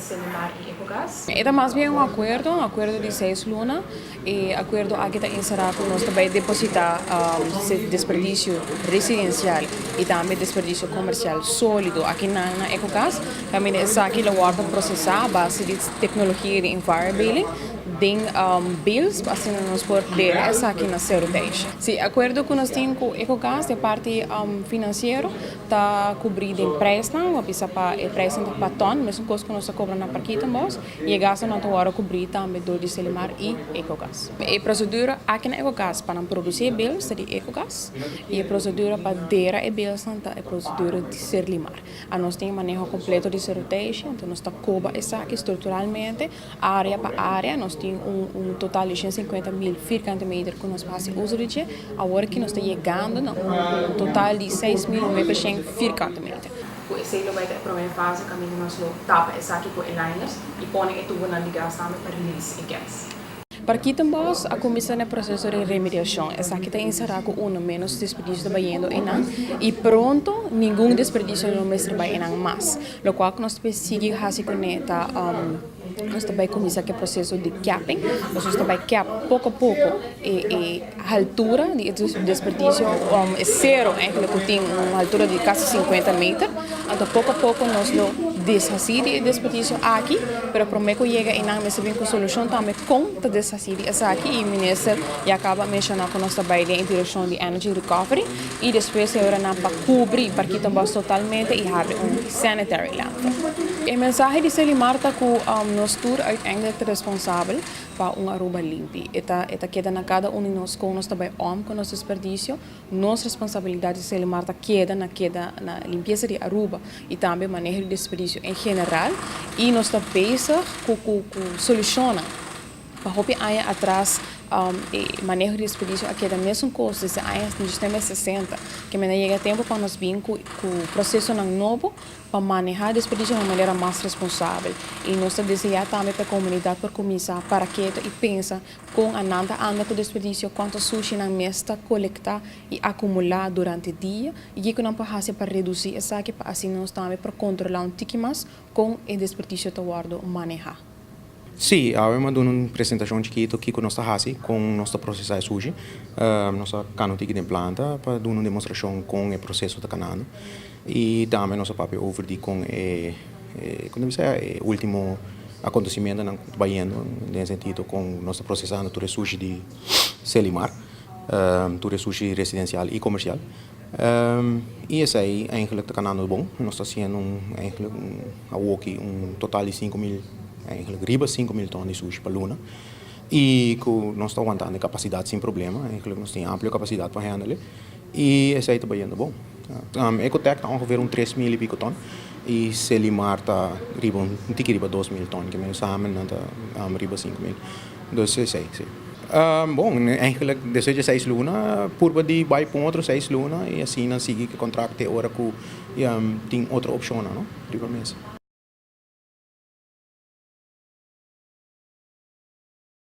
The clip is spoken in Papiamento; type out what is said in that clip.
Serlimar y Ecogas. E ta mas bien un acuerdo, un acuerdo di 6 luna. E acuerdo aki ta encera cu nos ta bay deposita desperdicio residencial y tambe desperdicio comercial solido aki na Ecogas. Tambe esaki lo wordo procesa a base di tecnologia di envirobaling den bales, asina nos por dera esaki na Seru Teishi. Si, acuerdo cu nos tin cu Ecogas, e parti financiero ta cubri den prijsnan, of bisa pa e prijsnan ta pa ton, mesun cos cu nos ta cobra na Parkietenbos, y e gastonan ta wordo cubri tambe door di Serlimar y Ecogas. E procedura aki na Ecogas pa nan produci e bales ta di Ecogas y e procedura pa dera e bales ta e procedura di Serlimar. Nos tin maneho completo di Seru Teishi, anto nos ta coba esaki structuralmente, area pa area, nos tin un total di 150 mil vierkante meter cu nos ta haci uso di dje, awor cu nos ta yegando na un total di 6.900 vierkante meter. Cu esey lo bay ta e prome fase caminda nos lo tapa esaki cu e liners y pone e tubonan di gas tambe pa release e gas. Parkietenbos a cuminsa e proceso di remediacion. Esaki ta encera cu uno menos desperdicio ta bayendo einan y pronto ningun desperdicio no mester bay einan mas. Locual cu nos ta sigui haci cu ta nos ta bay cuminsa cu e proceso di capping. Nos ta bay cap poco a poco e altura di desperdicio, e cero eigenlijk cu tin un altura di casi 50 meter. Anto poco a poco nos lo deshaci di desperdicio aki, pero prome cu yega einan mester bin cu solucion tambe con ta deshaci di esaki y minister ya caba menciona cu nos ta bay den direccion di energy recovery y despues e ora nan pa cubri Parkietenbos totalmente y habri un sanitary landfill. E mensahe di Serlimar ta cu nos tur uiteindelijk ta responsabel pa un Aruba limpi. E ta keda na cada un di nos con nos ta bay om cu nos desperdicio. Nos responsabilidad di Serlimar ta keda na limpieza di Aruba y tambe maneho di desperdicio en general y nos ta bezig cu solucion. Pa hopi aña atras e maneho di desperdicio a keda mesun cos desde aña 1960, kiermen a yega tempo pa nos bin cu procesonan nobo pa maneha desperdicio di un manera mas responsabel. Y nos ta desea tambe pa e comunidad por cuminsa para keto y pensa con nan ta anda cu desperdicio, cuanto sushi nan mes ta colecta y acumula durante dia y kico nan por haci pa reduci esaki pa asina nos tambe por controla un tiki mas con e desperdicio ta wordo maneha. Si, awe m'a duna un presentacion chikito kico nos ta haci cu nos ta procesa sushi. Nos a cana tiki den planta pa duna un demostracion con e proceso ta canando. Y tambe nos a papia over di con e, con ta e ultimo acontecimentonan bayendo den sentido con nos ta procesando tur e sushi di Serlimar, tur e sushi residencial y comercial. Y esey eigenlijk ta canando bon. Nos ta haciendo eigenlijk un, un total di 5 mil, eigenlijk riba 5 mil ton di sushi pa luna. Y cu nos ta wantando capacidad sin problema. Eigenlijk nos tin amplio capacidad pa handle. Y esey ta bayendo bon. Ecotech ta ongeveer un 3 mil y pico ton. Y Serlimar ta riba un tiki riba 2 mil ton. Kiermen samen nan ta riba 5 mil. Dus esey, si. Bon, eigenlijk despues di 6 luna, purba di bay pa otro 6 luna y asina sigui cu contract te ora cu tin otro opcion, no? Riba mesa.